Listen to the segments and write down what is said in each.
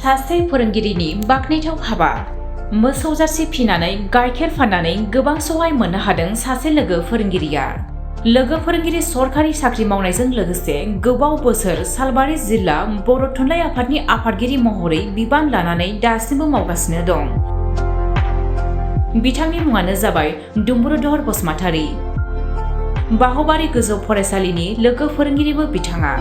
सासे फोरोंगिरिनि बाखनायथाव हाबा। मोसौ जारसि फिनानै गाइखेर फाननानै गोबां सहाय मोननो हादों सासे लोगो फोरोंगिरिया। लोगो फोरोंगिरि सरखारि साख्रि मावनायजों लोगोसे गोबाव बोसोर सालबारि जिल्ला बर' थुनलाइ आफादनि आफादगिरि महरै बिबान लानानै दासिमबो मावगासिनो दं। बिथांनि मुङानो जाबाय डुम्बरुधर बसुमतारी। बाहुबारि गोजौ फरायसालिनि लोगो फोरोंगिरिबो बिथाङा।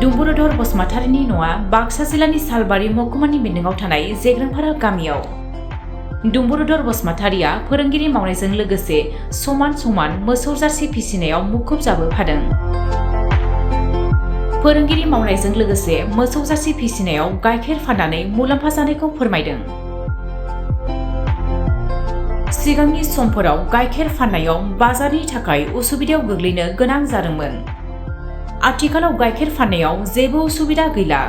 डुम्बरुधर बसुमतारीनि न'आ बाक्सा जिल्लानि सालबारि महकुमानि बेन्दोंआव थानाय जेग्रोमफारा गामियाव। डुम्बरुधर बसुमतारीया फोरोंगिरि मावनायजों लोगोसे समान समान मोसौ जारसि फिसिनायाव मुखुब जाबोफादों। फोरोंगिरि मावनायजों लोगोसे मोसौ जारसि फिसिनायाव गाइखेर फाननानै मुलाम्फा जानायखौ फोरमायदों। सिगांनि समफोराव गाइखेर फाननायाव बाजारनि थाखाय उसुबिदायाव गोग्लैनो गोनां जादोंमोन। आथिखालाव गाइखेर फाननायाव जेबो उसुबिदा गैला।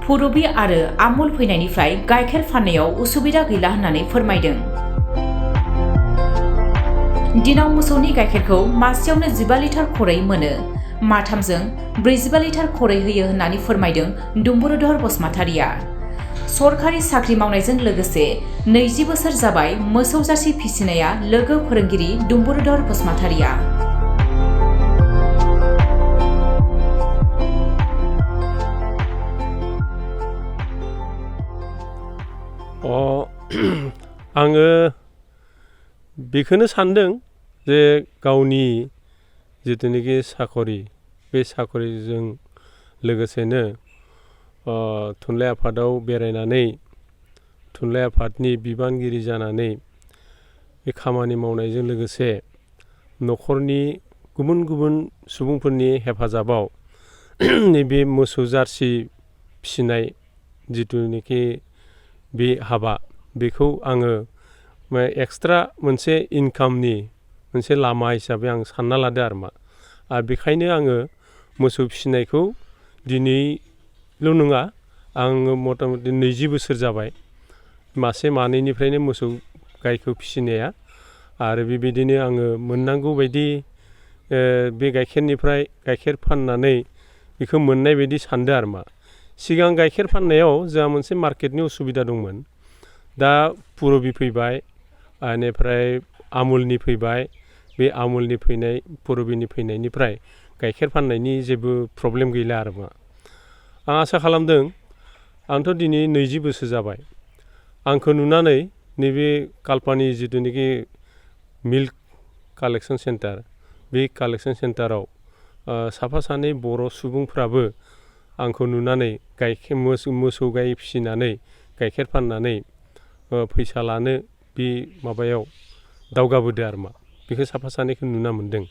पुरबी आरो आमुल फैनायनिफ्राय गाइखेर फाननायाव उसुबिदा गैला होननानै फोरमायदों। दिनाव मोसौनि गाइखेरखौ मासेयावनो 15 लिटार खरै मोनो। माथामजों 45 लिटार खरै होयो होननानै फोरमायदों डुम्बरुधर बसुमतारीया। सरखारि साख्रि मावनायजों लोगोसे 20 बोसोर जाबाय मोसौ जारसि फिसिनाया लोगो फोरोंगिरि डुम्बरुधर बसुमतारीया। आङो बेखौनो सान्दों जे गावनि जिथुनाखि साखरि बे साखरिजों लोगोसेनो थुनलाइ आफादाव बेरायनानै थुनलाइ आफादनि बिबानगिरि जानानै बे खामानि मावनायजों लोगोसे न'खरनि गुबुन गुबुन सुबुंफोरनि हेफाजाबाव नैबे मोसौ जारसि फिसिनाय जिथुनाखि बे हाबा बेखौ आङो एक्सट्रा मोनसे इनकामनि मोनसे लामा हिसाबै आं सानना लादो आरो बेखायनो आङो मोसौ फिसिनायखौ दिनैल' नङा आङो मथा मथि 20 बोसोर जाबाय मासे मानैनिफ्रायनो मोसौ गायखौ फिसिनाया। आरो बेबायदिनो आङो मोननांगौ बायदि बे गाइखेरनिफ्राय गाइखेर फाननानै बेखौ मोननाय बायदि सानदो आरो सिगां गाइखेर फाननायाव जोंहा मोनसे मार्केटनि उसुबिदा दंमोन। दा पुरबी फैबाय बेनिफ्राय आमुलनि फैबाय। बे आमुलनि फैनाय पुरबीनि फैनायनिफ्राय गाइखेर फाननायनि जेबो प्रब्लेम गैला आरो आं आसा खालामदों। आंथ' दिनै 20 बोसोर जाबाय। आंखौ नुनानै नैबे कालपानि जिथुनाखि मिल्क कालेक्सन सेन्टार बे कालेक्सन सेन्टाराव साफा सानै बर' सुबुंफ्राबो आंखौ नुनानै गाइखेर मोसौ गाय फिसिनानै गाइखेर फाननानै फैसा लानो बे माबायाव दावगाबोदो आरो बेखौ साफा सानैखौ नुना मोन्दों।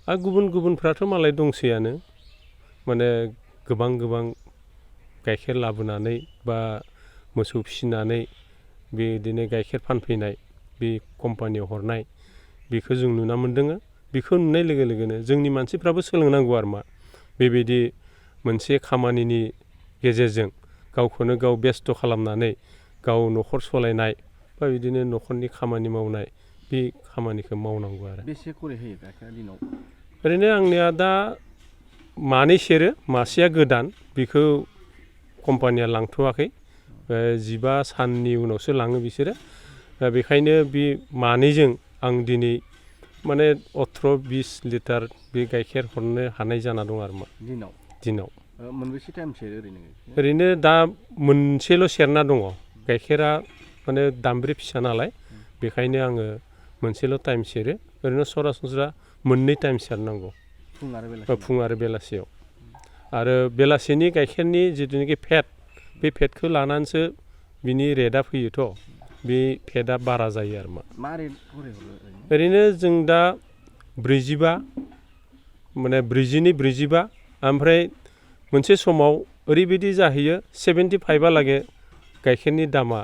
आरो गुबुन गुबुनफ्राथ' मालाय दंसैयानो माने गोबां गोबां गाइखेर लाबोनानै बा मोसौ फिसिनानै बेदिनो गाइखेर फानफैनाय बे कम्पानियाव हरनाय बेखौ जों नुना मोन्दों। बेखौ नुनाय लोगो लोगोनो जोंनि मानसिफ्राबो सोलोंनांगौ आरो बेबायदि मोनसे खामानिनि गेजेरजों गावखौनो गाव बेस्थ' खालामनानै गाव न'खर सलायनाय बा बिदिनो न'खरनि खामानि मावनाय बे खामानिखौ मावनांगौ आरो। बेसे खरै होयो गाइखेरा दिनाव? ओरैनो आंनिया दा मानै सेरो। मासेया गोदान बेखौ कम्पानिया लांथ'वाखै। 15 साननि उनावसो लाङो बिसोरो। बेखायनो बे मानैजों आं दिनै माने 18-20 लिटार बे गाइखेर हरनो हानाय जाना दं आरो दिनाव। मोनबेसे टाइम सेरो ओरैनो दा मोनसेल' सेरना दङ। गाइखेरा माने दामब्रि फिसा नालाय बेखायनो आङो मोनसेल' टाइम सेरो। ओरैनो सरासनस्रा 2 टाइम सेरनांगौ फुं आरो बेलासियाव। आरो बेलासिनि गाइखेरनि जिथुनाखि फेट बे फेटखौ लानानैसो बिनि रेटआ फैयोथ'। बे फेटआ बारा जायो आरो मा रेट ओरैनो जों दा 45 माने 40-45 ओमफ्राय मोनसे समाव ओरैबायदि जाहैयो 75 लागै गाइखेरनि दामा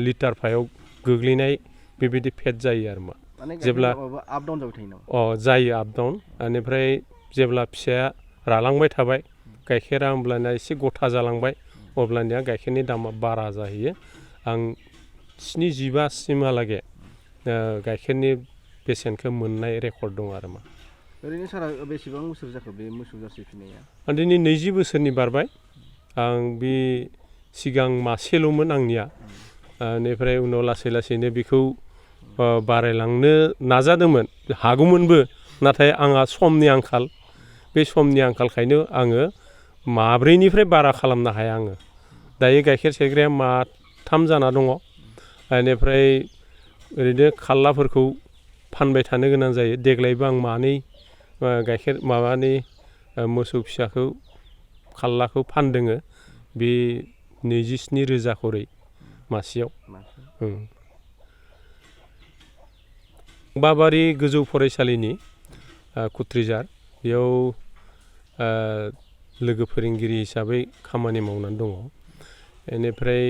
लिटार फायाव गोग्लैनाय बेबायदि फेट जायो आरो जेब्ला आप डाउन जाबाय थायो नामा? जायो आप डाउन। बेनिफ्राय जेब्ला फिसाया रालांबाय थाबाय गाइखेरा होमब्लाना एसे गथा जालांबाय अब्लानिया गाइखेरनि दामा बारा जाहैयो। आं 75 सिमहालागै गाइखेरनि बेसेनखौ मोननाय रेकर्ड दं आरो ओरैनो सारा बेसेबां बोसोर जाखो बे मोसौ जारसि फिनाया? दिनै 20 बोसोरनि बारबाय। आं बे सिगां मासेल'मोन आंनिया बेनिफ्राय उनाव लासै लासैनो बेखौ बारायलांनो नाजादोंमोन हागौमोनबो नाथाय आंहा समनि आंखाल बे समनि आंखालखायनो आङो माब्रैनिफ्राय बारा खालामनो हाया आङो दायो गाइखेर सेरग्राया माथाम जाना दङ बेनिफ्राय ओरैनो खाल्लाफोरखौ फानबाय थानो गोनां जायो देग्लायबो आं मानै गाइखेर माबानि मोसौ फिसाखौ खाल्लाखौ फानदोङो बे 27,000 खरै मासेयाव बाबारि गोजौ फरायसालिनि कुट्रिजार बेयाव लोगो फोरोंगिरि हिसाबै खामानि मावनानै दङ बेनिफ्राय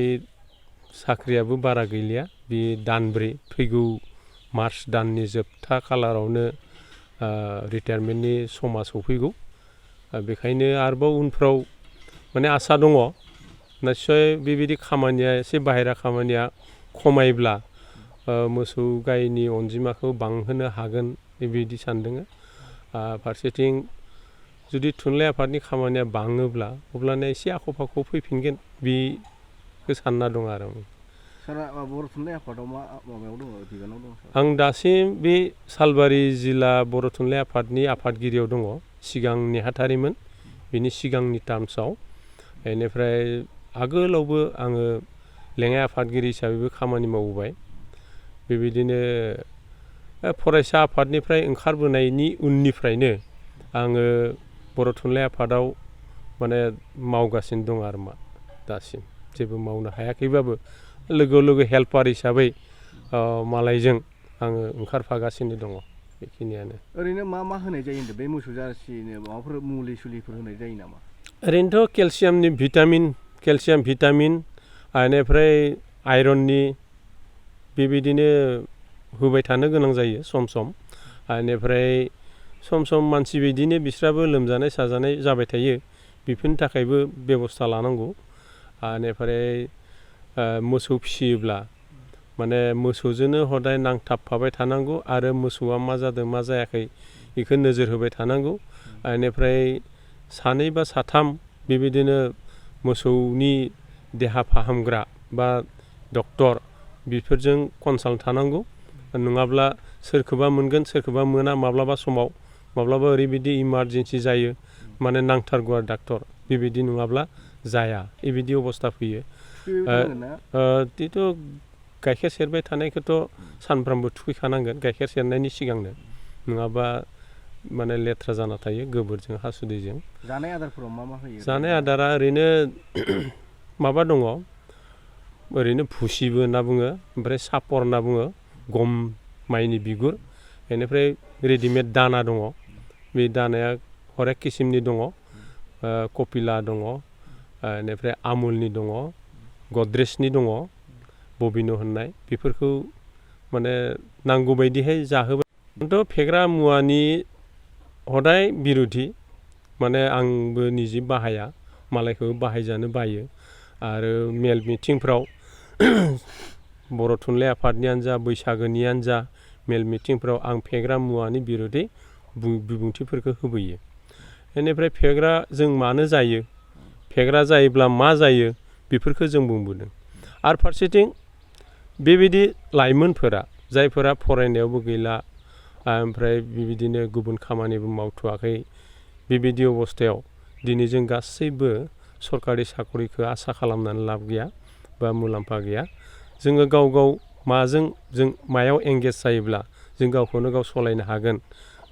साख्रियाबो बारा गैलिया बे दानब्रै फैगौ मार्च दाननि जोबथा खालारावनो रिटायारमेन्टनि समा सफैगौ बेखायनो आरोबाव उनफ्राव माने आसा दङ निस्सय बेबायदि खामानिया एसे बाहेरा खामानिया खमायब्ला मोसौ गायनि अनजिमाखौ बांहोनो हागोन बेबायदि सानदों फारसेथिं जुदि थुनलाइ आफादनि खामानिया बाङोब्ला अब्लानो एसे आख' फाख' फैफिनगोन बेखौ सानना दं आरो सारा बर' थुनलाइ आफादाव मा माबायाव दङ बिबानाव दङ आं दासिम बे सालबारि जिल्ला बर' थुनलाइ आफादनि आफादगिरियाव दङ सिगां नेहाथारिमोन बिनि सिगांनि टार्मसआव बेनिफ्राय आगोलावबो आङो लेङाइ आफादगिरि हिसाबैबो खामानि मावबोबाय बेबायदिनो फरायसा आफादनिफ्राय ओंखारबोनायनि उननिफ्रायनो आङो बर' थुनलाइ आफादाव माने मावगासिनो दं आरो मा दासिम जेबो मावनो हायाखैबाबो लोगो हेल्पार हिसाबै मालायजों आङो ओंखारफागासिनो दङ बेखिनियानो ओरैनो मा मा होनाय जायो होनदों बे मोसौ जारसिनो माबाफोर मुलि सुलिफोर होनाय जायो नामा ओरैनोथ' केलसियाम भिटामिन बेनिफ्राय आयरननि बेबायदिनो होबाय थानो गोनां जायो सम सम बेनिफ्राय सम सम मानसि बायदिनो बिस्राबो लोमजानाय साजानाय जाबाय थायो बेफोरनि थाखायबो बेबस्था लानांगौ बेनिफ्राय मोसौ फिसियोब्ला माने मोसौजोंनो हदाय नांथाबफाबाय थानांगौ आरो मोसौआ मा जादों मा जायाखै बेखौ नोजोर होबाय थानांगौ बेनिफ्राय 2 बा 3 बेबायदिनो मोसौनि देहा फाहामग्रा बा डक्टर बेफोरजों कनसाल्ट थानांगौ नङाब्ला सोरखौबा मोनगोन सोरखौबा मोना माब्लाबा समाव माब्लाबा ओरैबायदि इमारजेन्सि जायो माने नांथारगौ आरो डाक्टर बेबायदि नङाब्ला जाया बेबायदि अबस्था फैयो बेथ' गाइखेर सेरबाय थानायखौथ' सानफ्रामबो थुखैखानांगोन गाइखेर सेरनायनि सिगांनो नङाबा माने लेथ्रा जाना थायो गोबोरजों हासुदैजों जानाय आदारफोराव मा मा होयो जानाय आदारा ओरैनो माबा दङ ओरैनो भुसिबो होनना बुङो ओमफ्राय सापर होनना बुङो गम माइनि बिगुर बेनिफ्राय रेडिमेड दाना दङ बे दानाया अनेक किसिमनि दङ कपिला दङ बेनिफ्राय आमुलनि दङ गद्रेजनि दङ बबिनो होननाय बेफोरखौ माने नांगौ बायदिहाय जाहोबाय खिन्थु फेग्रा मुवानि हदाय बिरोधि माने आंबो निजे बाहाया मालायखौ बाहायजानो बायो आरो मेल मिटिंफ्राव बर' थुनलाइ आफादनियानो जा बैसागोनियानो जा मेल मिटिंफ्राव आं फेग्रा मुवानि बिरोधै बिबुंथिफोरखौ होबोयो बेनिफ्राय फेग्रा जों मानो जायो फेग्रा जायोब्ला मा जायो बेफोरखौ जों बुंबोदों आरो फारसेथिं बेबायदि लाइमोनफोरा जायफोरा फरायनायावबो गैला ओमफ्राय बेबायदिनो गुबुन खामानिबो मावथ'वाखै बेबायदि अबस्थायाव दिनै जों गासैबो सरकारि साकरिखौ आसा खालामनानै लाब गैया बा मुलाम्फा गैया जोङो गाव माजों जों मायाव एंगेज जायोब्ला जों गावखौनो गाव सलायनो हागोन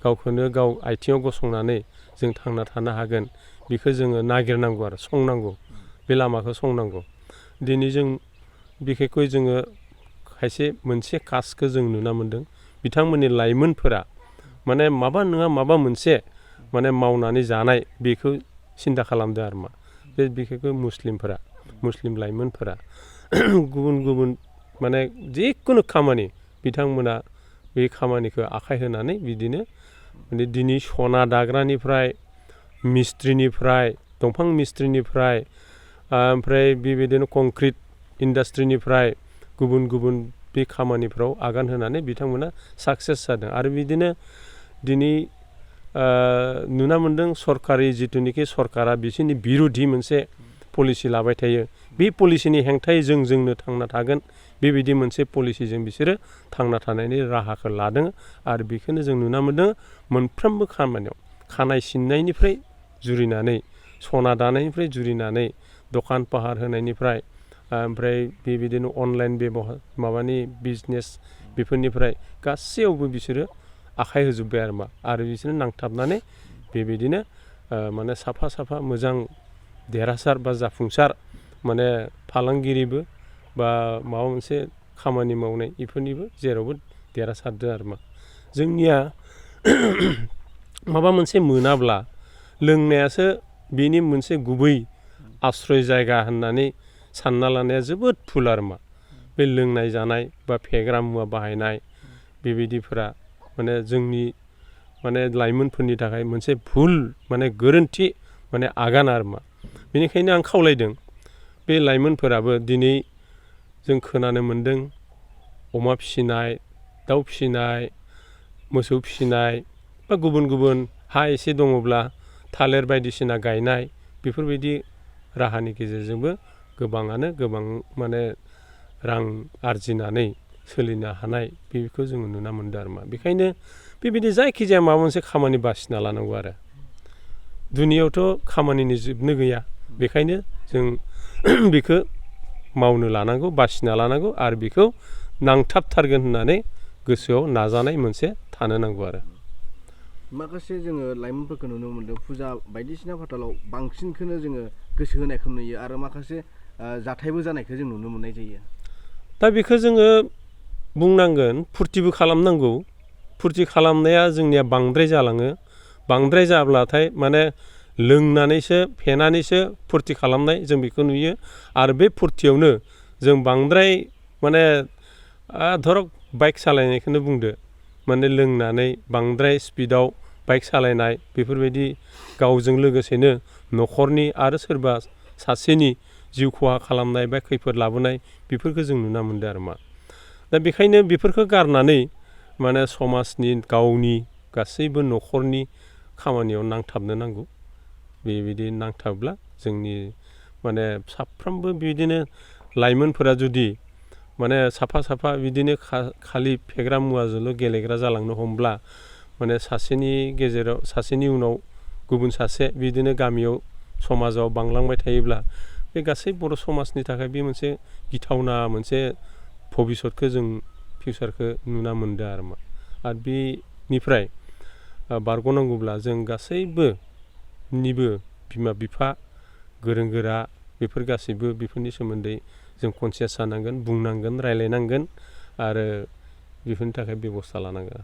गावखौनो गाव आथिङाव गसंनानै जों थांना थानो हागोन बेखौ जोङो नागिरनांगौ आरो संनांगौ बे लामाखौ संनांगौ दिनै जों बिखेखै जोङो खायसे मोनसे कास्टखौ जों नुना मोन्दों बिथांमोननि लाइमोनफोरा माने माबा नङा माबा मोनसे माने मावनानै जानाय बेखौ सिन्था खालामदों आरो मा बे बिखेखै मुस्लिम लाइमोनफोरा गुबुन माने जिखुनु खामानि बिथांमोना बे खामानिखौ आखाइ होनानै बिदिनो माने दिनै सना दाग्रानिफ्राय मिस्ट्रिनिफ्राय दंफां मिस्ट्रिनिफ्राय ओमफ्राय बेबायदिनो कंक्रिट इन्डास्ट्रिनिफ्राय गुबुन बे खामानिफ्राव आगान होनानै बिथांमोना साक्सेस जादों आरो बिदिनो दिनै नुना मोन्दों सरकारि जिथुनिखि सरकारा बिसोरनि बिरोधि मोनसे पलिसि लाबाय थायो बे पलिसिनि हेंथायै जोंनो थांना थागोन बेबायदि मोनसे पलिसिजों बिसोरो थांना थानायनि राहाखौ लादों आरो बेखौनो जों नुना मोन्दों मोनफ्रोमबो खामानियाव खानाय सिननायनिफ्राय जुरिनानै सना दानायनिफ्राय जुरिनानै दखान पाहार होनायनिफ्राय ओमफ्राय बेबायदिनो अनलाइन बेबहार माबानि बिजनेस बेफोरनिफ्राय गासैयावबो बिसोरो आखाइ होजोब्बाय आरो बिसोरो नांथाबनानै बेबायदिनो माने साफा मोजां देरहासार बा जाफुंसार माने फालांगिरिबो बा माबा मोनसे खामानि मावनाय बेफोरनिबो जेरावबो देरहासारदों जोंनिया माबा मोनसे मोनाब्ला लोंनायासो बेनि मोनसे गुबै आश्रय जायगा होननानै सानना लानाया जोबोद भुल बे लोंनाय जानाय बा फेग्रा मुवा बाहायनाय बेबायदिफोरा माने जोंनि माने लाइमोनफोरनि थाखाय मोनसे भुल माने गोरोन्थि माने आगान बेनिखायनो आं खावलायदों बे लाइमोनफोराबो दिनै जों खोनानो मोन्दों अमा फिसिनाय दाउ फिसिनाय मोसौ फिसिनाय बा गुबुन हा एसे दङब्ला थालिर बायदिसिना गायनाय बेफोरबायदि राहानि गेजेरजोंबो गोबाङानो गोबां माने रां आरजिनानै सोलिनो हानाय बेखौ जोङो नुना मोन्दों बेखायनो बेबायदि जायखिजाया माबा मोनसे खामानि बासिना लानांगौ दुनियावथ' खामानिनि जोबनो गैया बेखायनो जों बेखौ मावनो लानांगौ बासिना लानांगौ आरो बेखौ नांथाबथारगोन होननानै गोसोआव नाजानाय मोनसे थानो नांगौ माखासे जोङो लाइमोनफोरखौ नुनो मोन्दों फुजा बायदिसिना फाथालाव बांसिनखौनो जोङो गोसो होनायखौ नुयो आरो माखासे जाथायबो जानायखौ जों नुनो मोननाय जायो दा बेखौ जोङो बुंनांगोन फुरथिबो खालामनांगौ फुरथि खालामनाया जोंनिया बांद्राय जालाङो बांद्राय जाब्लाथाय माने लोंनानैसो फेनानैसो फुरथि खालामनाय जों बेखौ नुयो आरो बे फुरथियावनो जों बांद्राय माने धरक बाइक सालायनायखौनो बुंदो माने लोंनानै बांद्राय स्पिडाव बाइक सालायनाय बेफोरबायदि गावजों लोगोसेनो न'खरनि आरो सोरबा सासेनि जिउ खहा खालामनाय बा खैफोद लाबोनाय बेफोरखौ जों नुना मोन्दों दा बेखायनो बेफोरखौ गारनानै माने समाजनि गावनि गासैबो न'खरनि खामानियाव नांथाबनो नांगौ बेबायदि नांथाबब्ला जोंनि माने साफ्रोमबो बिदिनो लाइमोनफोरा जुदि माने साफा बिदिनो खालि फेग्रा मुवाजोंल' गेलेग्रा जालांनो हमब्ला माने सासेनि गेजेराव सासेनि उनाव गुबुन सासे बिदिनो गामियाव समाजाव बांलांबाय थायोब्ला बे गासै बर' समाजनि थाखाय बे मोनसे गिथावना मोनसे भबिसतखौ जों फिउचारखौ नुना मोन्दों आरो बेनिफ्राय बारग'नांगौब्ला जों गासैबोनिबो बिमा बिफा गोरों गोरा बेफोर गासैबो बेफोरनि सोमोन्दै जों कनसियास जानांगोन बुंनांगोन रायज्लायनांगोन आरो बेफोरनि थाखाय बेब'स्था लानांगोन